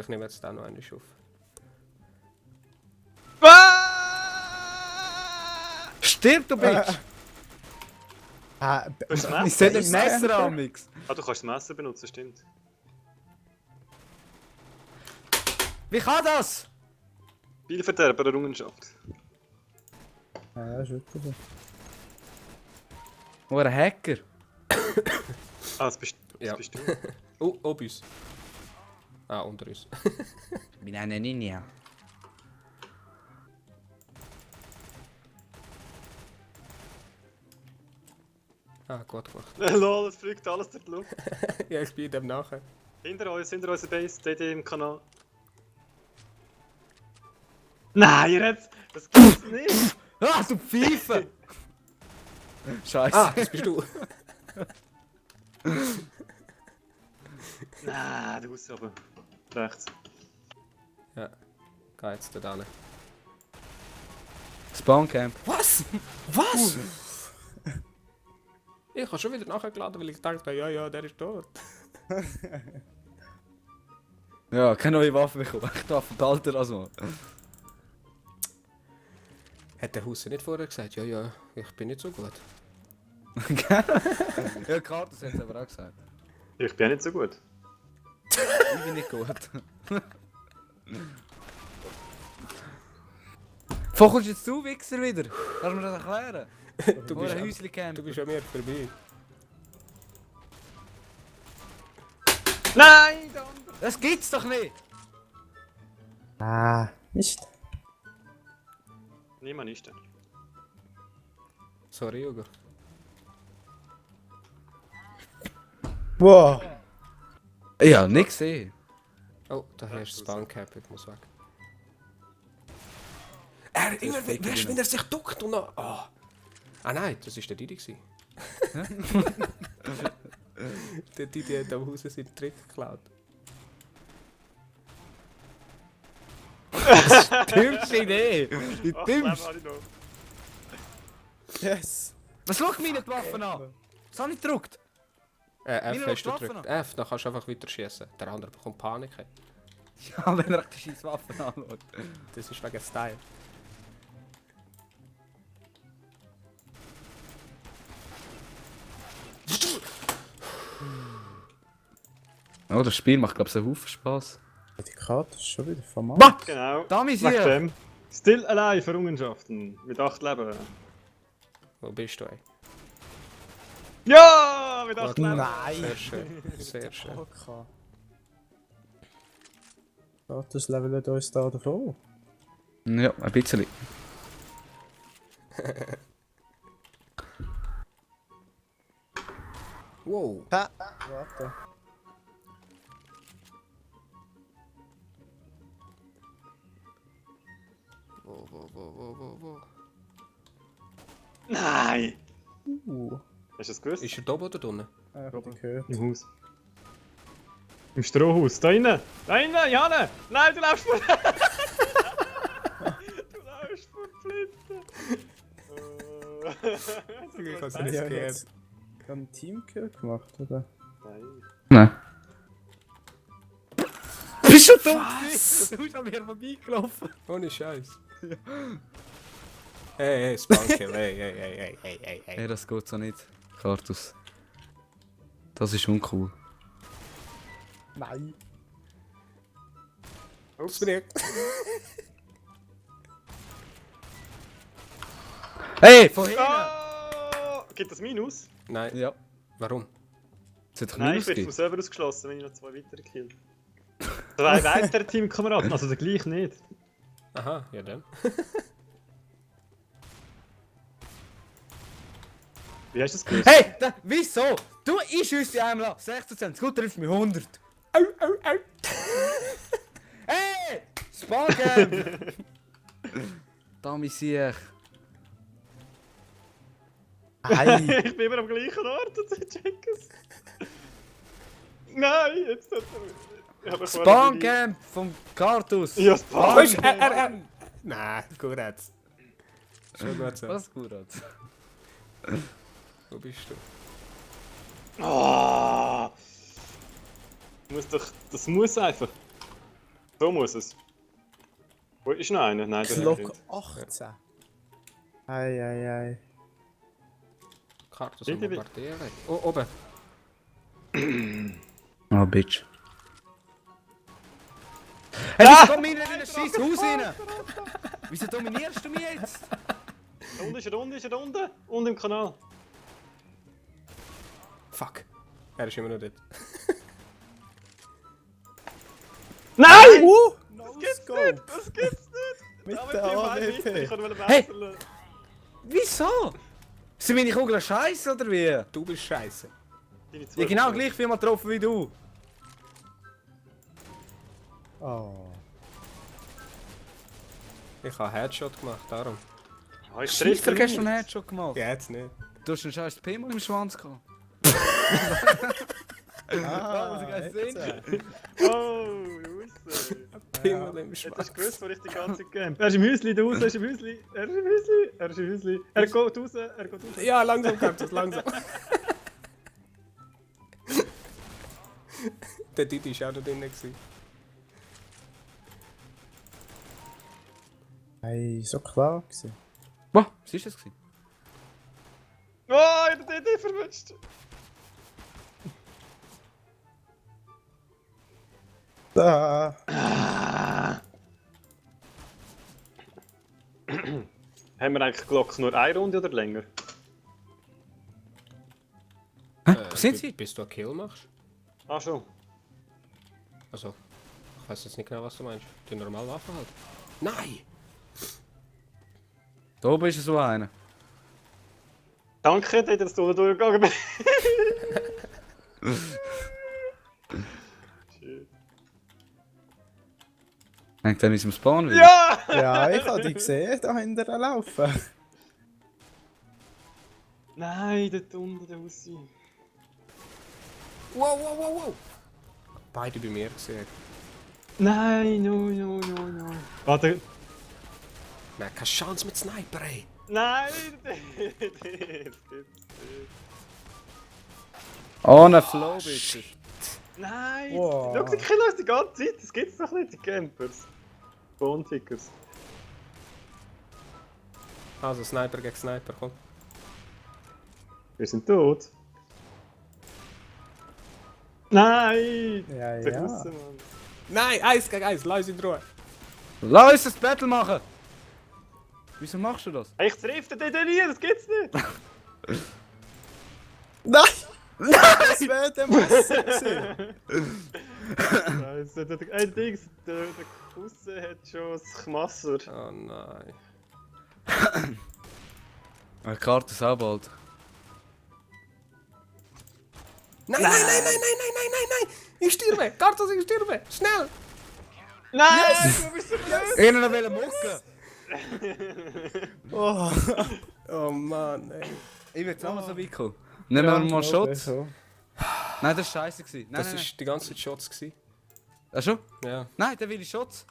ich nehme jetzt den noch einmal auf. Stirb, du Bitch! Ich sehe den Messer an, Mix. Ah, du kannst das Messer benutzen, stimmt. Wie kann das? Spielverderber der Errungenschaft. Ja, ist wirklich so. Oh, ein Hacker. Ah, das bist Ja. du. Oh, ob uns. Ah, unter uns. Ich bin eine Ninja. Ah, gut gemacht. Lol, es fliegt alles durch die Luft. Ja, ich bin dem nachher. Hinter unserer Base, DD im Kanal. Nein, ihr habt das gibt's nicht! Ah, du Pfeife! Scheiße. Ah, das bist du. Nein, du Haus aber. Rechts. Ja, geh jetzt da hin. Spawncamp. Was? Was? Ich habe schon wieder nachgeladen, weil ich dachte, ja, der ist tot. Ja, keine neue Waffe bekommen. Echt Waffenbalter als mal. Hat der Husser nicht vorher gesagt, ja, ich bin nicht so gut. Ja, Kartus hat es aber auch gesagt. Ich bin ja nicht so gut. Ich bin nicht gut. Wo kommst jetzt du, Wichser, wieder? Kannst du mir das erklären? Du Wo bist, ein Häuschen-Camp. du bist an mir vorbei. Nein, der andere! Das gibt's doch nicht! Ah, Mist. Niemand ist da. Sorry, Hugo. Wow. Ja, nix gesehen. Oh, da hast du Spawncap, ich muss weg. Immer weißt du, wenn er sich duckt und noch... Ah, nein, das war der Didi. Der Didi hat am Haus seinen Trick geklaut. Dümmste Idee! Die Ach, dümmste! Leben habe ich noch. Yes. Was schaut mir nicht die Waffen an? Was habe ich gedruckt? F Meine hast du Waffen gedrückt. noch? F, dann kannst du einfach weiter schießen. Der andere bekommt Panik. Ja, wenn er die scheiß Waffen anschaut. Das ist wegen Style. Oh, das Spiel macht, glaube ich, einen Haufen Spaß. Die Karte ist schon wieder formal. Genau. Damit Wegen hier! dem. Still alive Errungenschaften. Mit 8 Leben. Wo bist du, ey? Ja! Mit 8 Leben. Nein! Sehr schön, sehr schön. Okay. Das levelt uns da davon. Ja, ein bisschen. Wow. Warte. Wo? Nein! Hast du das gewusst? Ist er da oben oder unten? Ich hab dich gehört. Im Haus. Im Strohhaus. Da innen! Da innen, Janne! Nein, du läufst vor... du läufst vor Flinte! Ich hab's Ja, nicht jetzt. gehört. Ich hab einen Teamkill gemacht, oder? Nein. Nein. Bist du dumm? Du bist an mir vorbeigelaufen. Ohne Scheiß. Hey, Spawnkill, hey. Hey, das geht so nicht. Kartus. Das ist uncool. Nein! Ups, bin ich. Hey, von hinten! Oh! Gibt das Minus? Nein. Ja. Warum? Es hat doch Nein, Minus ich werde vom gegeben. Server ausgeschlossen, wenn ich noch 2 weitere kill. Da weiss der Teamkamerad, also der gleich nicht. Aha, ja dann. Wie hast du das gewusst? Hey, wieso? Du, ich schieße einmal 26, gut trifft mich 100. Au. Hey! Spaghetti! Damit sehe ich. Nein! Ich bin immer am gleichen Ort und ich check es. Nein, jetzt hat er... Spawncamp vom Kartus! Ja, Weißt Spawn! du, Nein, gut jetzt. Schon gut so. Was gut? Wo bist du? Oh. Muss doch... Das muss einfach. So muss es. Wo ist noch einer? Nein, der Glock nicht. 18. Ei. Karte so Bitte, bitte. bombardieren. Oh, oben. Oh, Bitch. Hey, wieso komm ich nicht in ein scheiß Haus rein? Wieso dominierst du mich jetzt? Da unten ist er, da unten. Unten im Kanal. Fuck. Er ist immer noch dort. Nein! No Das scope! gibt's nicht! Mit Aber der Team AWP. Ich wollte Hey! wechseln. Wieso? Sind meine Kugeln scheiße oder wie? Du bist scheiße. Deine zwei Ja, genau Kugeln. gleich viel mal getroffen wie du. Oh. Ich habe Headshot gemacht, darum. Ja, ich Scheiße, treffe hast du ihn. einen Headshot gemacht? Ja, jetzt nicht. Du hast einen scheiß Pimmel im Schwanz gehabt. Ah, was jetzt, Oh, Russe. Pimmel im Jetzt hast Schwanz. du gewusst, wo ich die ganze Zeit camp. Er ist im Häusli, da raus, er ist im Häusli. Er ist im Häusli, er ist im Häusli. Er geht raus, er geht raus. Ja, langsam, Cartus, langsam. Der Didi war auch da drinnen. Ei, so klar gewesen. Was war das? Gewesen? Oh, er hat den verwünscht. Da. Haben wir eigentlich Glock nur eine Runde oder länger? Wo sind sie? Bis du einen Kill machst? Ah, schon. Also, ich weiß jetzt nicht genau, was du meinst. Die normale Waffe halt. Nein! Da oben ist so einer. Danke, dass du da durchgegangen bist. Shit. Hängt er in unserem Spawn wieder? Ja! Ja, ich habe die gesehen, da hinten laufen. Nein, dort unten, der Hussi. Wow! Beide bei mir gesehen. Nein, no. Warte. Nein, keine Chance mit Sniper, ey. Nein! Oh, ne Flow, bitte. Nein! Wow. Schau, die killen uns die ganze Zeit, das gibt's doch nicht, die Campers. Bone-Tickers. Also, Sniper gegen Sniper, komm. Wir sind tot. Nein! Ja, Der ja. Russe, Mann. Nein, 1 gegen 1, lass uns in Ruhe. Lass uns das Battle machen! Wieso machst du das? Ich treffe den hier, das gibt's nicht! Nein! Das wäre der Messer gewesen. Scheiße, der Dings, der Russe hat schon das Kmasser. Oh nein. Eine Karte ist auch bald. Nein! Ich stürme! Cartus, ich stürme! Schnell! Nein! Du bist so blöd! Ihnen will mucken! Oh. Oh Mann, ey. Ich will jetzt auch mal so weit kommen. Nehmen wir mal Shots. So. Nein, das war scheiße. Nein, Das nein, war die ganze Zeit Shots. Gewesen. Ach schon? Ja. Nein, der will ich Shots.